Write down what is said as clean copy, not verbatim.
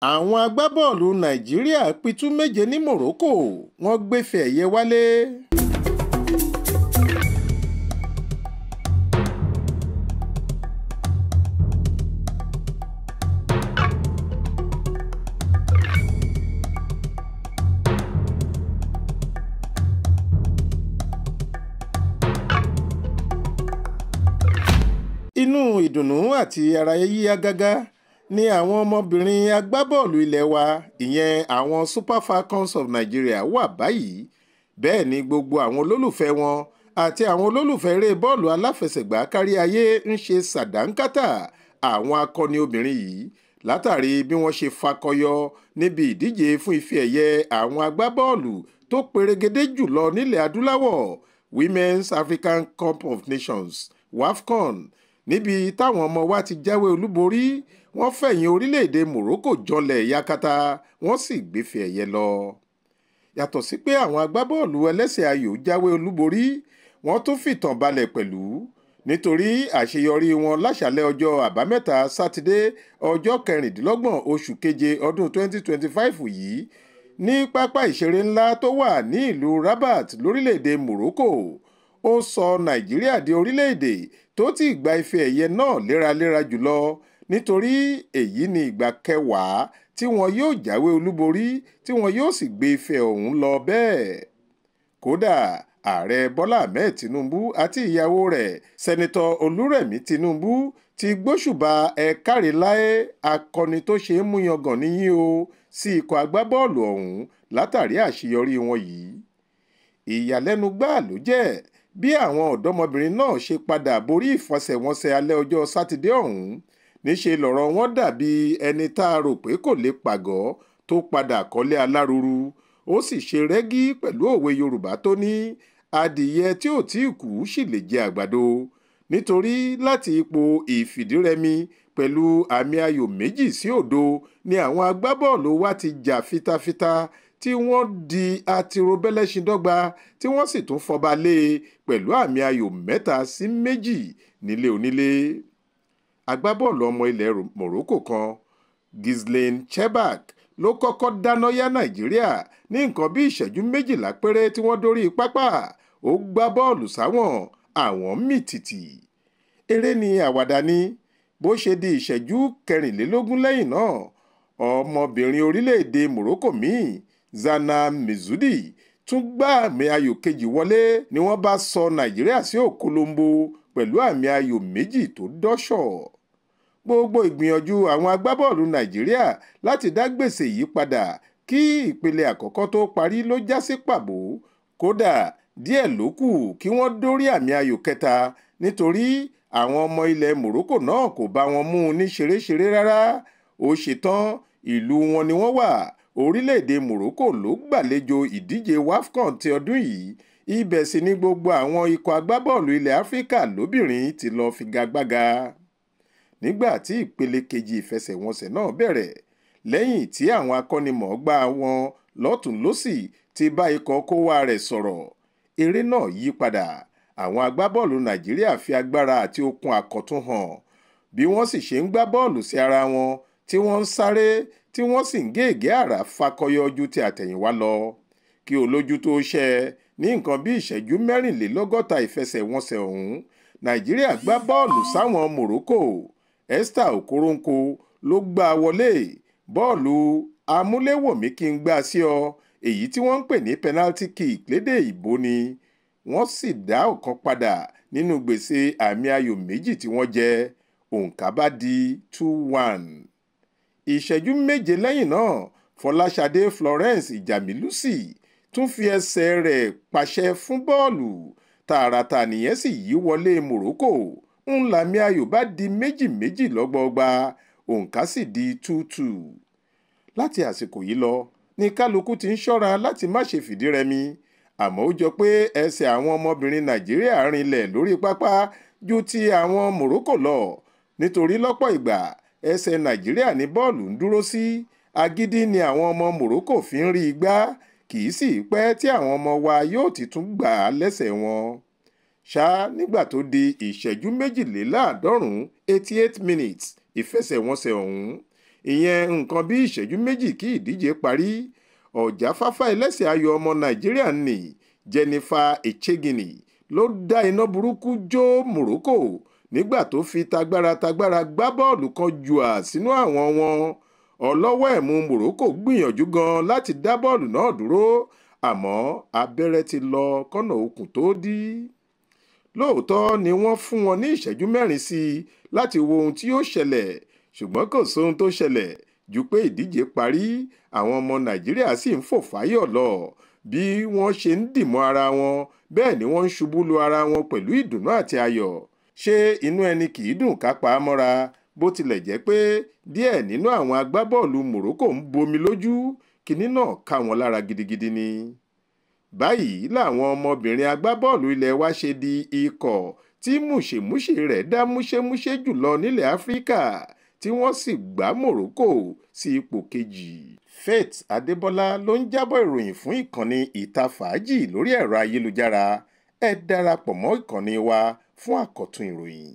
Àwọn agbábọ́ọ̀lù Nàìjíríà pitú méje ní Morocco, wọ́n gbéfe ẹ̀yẹ wálé. Inú ìdùnnú àti ara yíyá gágá ni àwọn ọmọbìnrin agbábọ́ọ̀lù ilé wa, ìyẹn àwọn Super Falcons of Nigeria, wà báyìí. Bẹ́ẹ̀ ni gbogbo àwọn olólùfẹ́ wọn àti àwọn olólùfẹ́ eré bọ́ọ̀lù aláfẹsẹ̀gbá kárí ayé ń ṣe sàdánkátà àwọn akọni obìnrin yìí látàrí bí wọ́n ṣe fakọyọ níbi ìdíje fún ife ẹ̀yẹ àwọn agbábọ́ọ̀lù tó perégedé jùlọ nílẹ̀ adúláwọ̀, Women's African Cup of Nations, WAFCON, níbi táwọn ọmọ wa ti jáwé olúborí. Wọ́n fẹ̀yìn orílẹ̀-èdè Morocco janlẹ̀ yakata, wọ́n sì gbéfe ẹ̀yẹ lọ. Yàtọ̀ sí pé àwọn agbábọ́ọ̀lù ẹlẹ́sẹ̀ ayò jáwé olúborí, wọ́n tún fìtàn balẹ̀ pẹ̀lú nítorí àṣeyọrí wọn láṣàlẹ̀ ọjọ́ àbámẹ́ta sátidé, ọjọ́ 26 oṣù keje ọdún 2025 yìí, ní pápá ìṣeré ńlá tó wà ní ìlú Rabat lórílẹ̀-èdè Morocco. Ó sọ Nàìjíríà di orílẹ̀-èdè tó ti gba ife ẹ̀yẹ náà léraléra jùlọ, nítorí èyí ni ìgbà kẹwàá tí wọn yóò jáwé olúborí tí wọn yóò sì gbé ife ọ̀hún lọ bẹ́ẹ̀. Kódà ààrẹ Bọ́lá Ahmed Tinubu àti ìyàwó rẹ̀, Sẹ́nitọ́ Olúrẹ̀mí Tinubu, ti gbóṣùbà ẹ káre láé, akọni tó ṣe é mú yangàn níyìn o, sí ikọ̀ agbábọ́ọ̀lù ọ̀hún látàrí àṣeyọrí wọn yìí. Ìyàlẹ́nu gbáà ló jẹ́ bí àwọn ọ̀dọ́mọbìnrin náà ṣe padà borí ìfọsẹ̀wọnsẹ̀ alẹ́ ọjọ́ sátidé ọ̀hún. Níṣe lọ̀rọ̀ wọn dàbí ẹni tá a rò pé kò lè pàgọ́ tó padà kọ́lé aláruru. Ó sì ṣe rẹ́gí pẹ̀lú òwe Yorùbá tó ní adìyẹ tí ò tí kú sì lè jẹ àgbàdo. Nítorí láti ipò ìfìdírẹmi pẹ̀lú àmì ayò 2-0 ni àwọn agbábọ́ọ̀lù wa ti jà fitafita tí wọ́n di atirobẹ́lẹ́ṣindọ́gba, tí wọ́n sì tún fọba lé e pẹ̀lú àmì ayò 3-2 nílé onílé. Agbábọ́ọ̀lù ọmọ ilẹ̀ Morocco kan, Ghislaine Chebbak, ló kọ́kọ́ dáná yá Nàìjíríà ní nǹkan bí ìṣẹ́jú 12 péré tí wọ́n dórí pápá. Ó gbá bọ́ọ̀lù sáwọn, àwọn mì tìtì. Eré ni àwàdà ni. Bó ṣe di ìṣẹ́jú 24 lẹ́yìn náà, ọmọbìnrin orílẹ̀-èdè Morocco míì, Zana Mezudi, tún gbá àmì ayò kejì wọlé ni wọ́n bá sọ Nàìjíríà sí òkolombo pẹ̀lú àmì ayò 2 tó dọ́ṣọ̀. Gbogbo ìgbìyànjú àwọn agbábọ́ọ̀lù Nàìjíríà láti dá gbèsè yìí padà kí ìpele àkọ́kọ́ tó parí ló já sí pàbó. Kódà díẹ̀ ló kù kí wọ́n dórí àmì ayò kẹta, nítorí àwọn ọmọ ilẹ̀ Morocco náà kò bá wọn mú un ní ṣeréṣeré rárá. Ó ṣetán, ìlú wọn ni wọ́n wà. Orílẹ̀-èdè Morocco ló gbàlejò ìdíje WAFCON ti ọdún yìí. Ibẹ̀ sì ni gbogbo àwọn ikọ̀ agbábọ́ọ̀lù ilẹ̀ Áfíríkà lóbìnrin ti lọ figagbága. Nígbà tí ìpele kejì ìfẹsẹ̀wọnsẹ̀ náà bẹ̀rẹ̀, lẹ́yìn tí àwọn akọ́nimọ̀ọ́gbá wọn lọ́tùn lósì ti bá ikọ̀ kówá rẹ̀ sọ̀rọ̀, eré náà yí padà. Àwọn agbábọ́ọ̀lù Nàìjíríà fi agbára àti okun àkọ̀tun hàn bí wọ́n sì ṣe ń gbá bọ́ọ̀lù sí ara wọn, tí wọ́n ń sáré, tí wọ́n sì ń gé ègé àrà fakọyọ ju ti àtẹ̀yìnwá lọ. Kí olójú tó ṣẹ, ní nǹkan bí ìṣẹ́jú 64 ìfẹsẹ̀wọnsẹ̀ ọ̀hún, Nàìjíríà gbá bọ́ọ̀lù sáwọn Morocco. Esther Okoronkwo ló gbá wọlé. Bọ́ọ̀lù amúléwòmí kí n gbá sí ọ, èyí tí wọ́n ń pè ní penalty kick lédè ìbò ni. Wọ́n sì dá ọ̀kan padà nínú gbèsè àmì ayò 2 tí wọ́n jẹ. Òǹkà bá di 2-1. Ìṣẹ́jú 7 lẹ́yìn náà, Fọláṣadé Florence Ìjàmílùsì tún fi ẹsẹ̀ rẹ̀ pàṣẹ fún bọ́ọ̀lù. Tààràtà nìyẹn sì yí wọlé Morocco. Ńlámì ayò bá di 2-2 lọ́gbọọgba, òǹkà sì di 2-2. Láti àsìkò yìí lọ ní kálukú ti ń ṣọ́ra láti má ṣe fìdírẹmi. Àmọ́ ó jọ pé ẹsẹ̀ àwọn ọmọbìnrin Nàìjíríà rinlẹ̀ lórí pápá ju ti àwọn Morocco lọ, nítorí lọ́pọ̀ ìgbà ẹsẹ̀ Nàìjíríà ní bọ́ọ̀lù ń dúró sí. Agídí ni àwọn ọmọ Morocco fi ń rí igbá, kì í sì pẹ́ tí àwọn ọmọ wa yóò ti tún gbà á lẹ́sẹ̀ wọn. Ṣá nígbà tó di ìṣẹ́jú 92, 88 minutes ìfẹsẹ̀wọnsẹ̀ ọ̀hún, Ìyẹn nǹkan bí ìṣẹ́jú 2 kí ìdíje parí. Ọ̀jáfáfá ẹlẹ́sẹ̀ ayò ọmọ Nàìjíríà ní Jennifer Echegini ló dá iná burúkú jó Morocco nígbà tó fi tagbára-tagbára gbá bọ́ọ̀lù kan jùà sínú àwọn wọn. Ọlọ́wọ́ ẹ̀mú Morocco gbìyànjú gan láti dá bọ́ọ̀lù náà dúró, àmọ́ abẹ́rẹ́ ti lọ kọ́nà okùn tó dí. Lóòótọ́ ni wọ́n fún wọn ní ìṣẹ́jú 4 sí i láti wo ohun tí yóò ṣẹlẹ̀, ṣùgbọ́n kò sóhun tó ṣẹlẹ̀ ju pé ìdíje parí, àwọn ọmọ Nàìjíríà sì ń fò fáyọ̀ lọ. Bí wọ́n ṣe ń dìmọ́ ara wọn bẹ́ẹ̀ ni wọ́n ń ṣubú lu ara wọn pẹ̀lú ìdùnnú àti ayọ̀. Ṣé inú ẹni kì í dùn ká pa á mọ́ra? Bó tilẹ̀ jẹ́ pé díẹ̀ nínú àwọn agbábọ́ọ̀lù Morocco ń bomi lójú, kinní náà ká wọn lára gidigidi ni. Báyìí làwọn ọmọbìnrin agbábọ́ọ̀lù ilẹ̀ wa ṣe di ikọ̀ tí mùṣemúṣe rẹ̀ dá múṣémúṣé jùlọ nílẹ̀ Áfíríkà, tí wọ́n sì gbá Morocco sí ipò kejì. Faith Adébọlá ló ń jábọ̀ ìròyìn fún ìkànnì Ìta Fàájì lórí ẹ̀rọ ayélujára. Ẹ darapọ̀ mọ́ ìkànnì wa fún àkọ́tún ìròyìn.